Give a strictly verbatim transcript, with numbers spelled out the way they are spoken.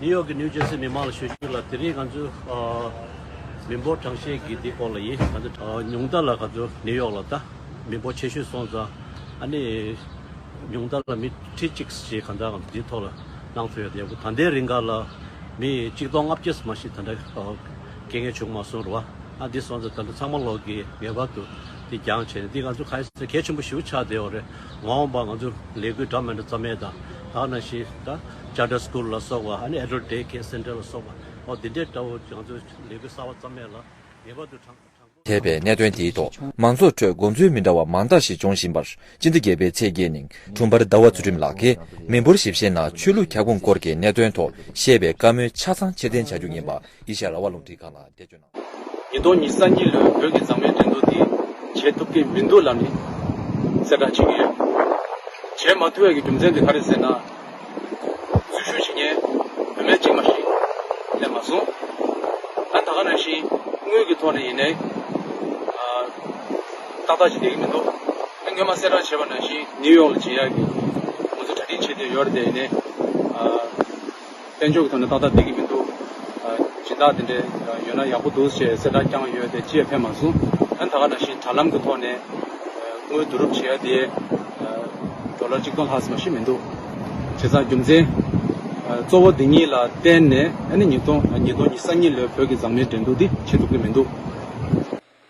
ནིའུ་ཡོག་གི་ནིའུ་ཇར་སི་མི་མང་ལ་ཞུ་རྒྱུ་ལ། དེ་རིང་ང་ཚོ་ཨ་མི་འབོར་གྲངས་བཤེར་གྱི་འདི་སྐོར་ལ་ཡིན། ང་ཚོ་ཨ་ཉུང་མཐའ་ལ་ང་ཚོ་ནིའུ་ཡོག་ལ་ད་མི་འབོར་ཆེ་ཤོས་སོང་ཙང་། ཨ་ནི་ཉུང་མཐའ་ལ་མི་ཁྲི་གཅིག་ཞིག་གང་ལྟར་ང་ཚོ་འདིའི་ཐོག་ལ་གནང་ཐུབ་ཡོད་དེ། ད་ལྟའི་རིང་ག་ལ་མི་གཅིག་སྟོང་ལྔ་བརྒྱ་མ་ཞིག་ད་ལྟ་ཨ་སྐྱེ་མཁན་བྱུང་མ་སོང་རེད་བ། ཨ་འདི་སོང་ཙང་ད་ལྟ་ཚང་མ་ལོག་གི་ངེས་པར་དུ་འདི་རྒྱང་བྱས་ནས། འདི་ང་ཚོ་ག་རེ་ཟེར་གལ་ཆེན་པོ་ཞེ་པོ་ཆགས་བསྡད་ཡོད་རེད། མ་འོངས་པ་ང་ཚོ་ལས་འགུལ་འདྲ་མི་འདྲ་རྩོམ་ཡས་དང་། ད་ག་ནང་བཞིན་ད་ཅར་ཊར་སི་ཀུལ་ལ་སོགས་པ། ཨ་ནི་ཨེ་ཌལ་ཊི་ཌེ་ཁེར་སེན་ཊར་ལ་སོགས་པ། འོ་འདི་འདྲའི་འདྲ་བོ་ང་ཚོ་ལས་འགུལ་གསར་པ་རྩོམ་ཡས་ལ་ངེས་པར་དུ་དྲང་དྲང་པོ། ཐེ་བའི་གནད་དོན་དེའི་ཐོག་མང་ཚོགས་ཁྲོད་དགོངས་ཚུལ་མི་འདྲ་བ་མང་དག་ཞིག་འབྱུང་བཞིན་པར། སྤྱི་ཟླ་བརྒྱད་པའི་ཚེས་བརྒྱད་ཉིན་དྲུང་འཕར་ཟླ་བ་ཚུལ་ཁྲིམས་ལགས་ཀྱིས་མི་འབོར་ཞིབ་བཤེར་ནང་ཆོས་ལུགས་ཁྱབ་ཁོངས་སྐོར་གྱི་གནད་དོན་ཐོག་བཤད་པའི་བཀའ་མོལ་ཆ་ཚང་ཕྱིར་འཐེན་བྱ་རྒྱུ་ཡིན་པ་ཨེ་ཤ་ཡ་རང་དབང་རླུང་འཕྲིན་ཁང་ལ་འགྲེལ་བརྗོད་གནང་། ཉིས་སྟོང་ཉི་ཤུ་རྩ་གཉིས་ལོའི་བོད་ཀྱི་འཛམ་གླིང་འགྲན་བསྡུར་འདི་བྱེད་ཐུབ་ཀྱི་མི་འདུག་ལབ་ནས་གསལ་བསྒྲགས་བྱེད་ཀྱི་ཡོད། བྱེད་མ་ཐུབ་ཡས་ཀྱི་རྒྱུ་མཚན་དེ་ག་རེ་ཟེར་ན། འཛུལ་ཞུགས་བྱེད་མཁན་བུད་མེད་གཅིག་མ་ཞིག་སླེབས་མ་སོང་། ད་ད་ག་ནང་བཞིན་དངུལ་གྱི་ཐོག་ནས་ཡིན་ནའི་ཨ་ཏག་ཏག་ཅིག་བསྡད་ཀྱི་མི་འདུག་ཨ་སྔོན་མ་གསལ་བསྒྲགས་བྱས་པ་ནང་བཞིན་ནིའུ་ཡོག་ལ་བྱེད་ཡག་གི་ང་ཚོ་གྲ་སྒྲིག་བྱེད་བསྡད་ཡོད་རེད་དེ། ཡིན་ནའི་ཨ་དཔལ་འབྱོར་གྱི་ཐོག་ནས་ཏག་ཏག་བསྡད་ཀྱི་མི་འདུག་ཨ་སྦྱིན་བདག་དེ་འདྲ་ཡོད་ན་ཡག་པོ་འདུག་ཅེས་གསལ་བསྒྲགས་བསྐྱངས་ཡོད་དེ་ཅི་ཡང་ཕན་མ་སོང་། ཨ་ད་ག་ནང་བཞིན་དྲ་ལམ་གྱི་ཐོག་ནས་དངུལ་བསྡུ་རུབ་བྱེད་ཡ་དེ་ཌོ་ལར་གཅིག་སྟོང་ལྷག་ཙམ་ཞིག་མི་འདུག་བྱས་ཙང་རྒྱུ་མཚན་གཙོ་བོ་འདི་གཉིས་ལ་བརྟེན་ནས་ཨ་ནི་ཉིས་སྟོང་ཉིས་སྟོང་ཉི་ཤུ་རྩ་གཉིས་ལོའི་བོད་ཀྱི་འཛམ་གླིང་འགྲན་བསྡུར་འདི་བྱེད་ཐུབ་ཀྱི་མི་འདུག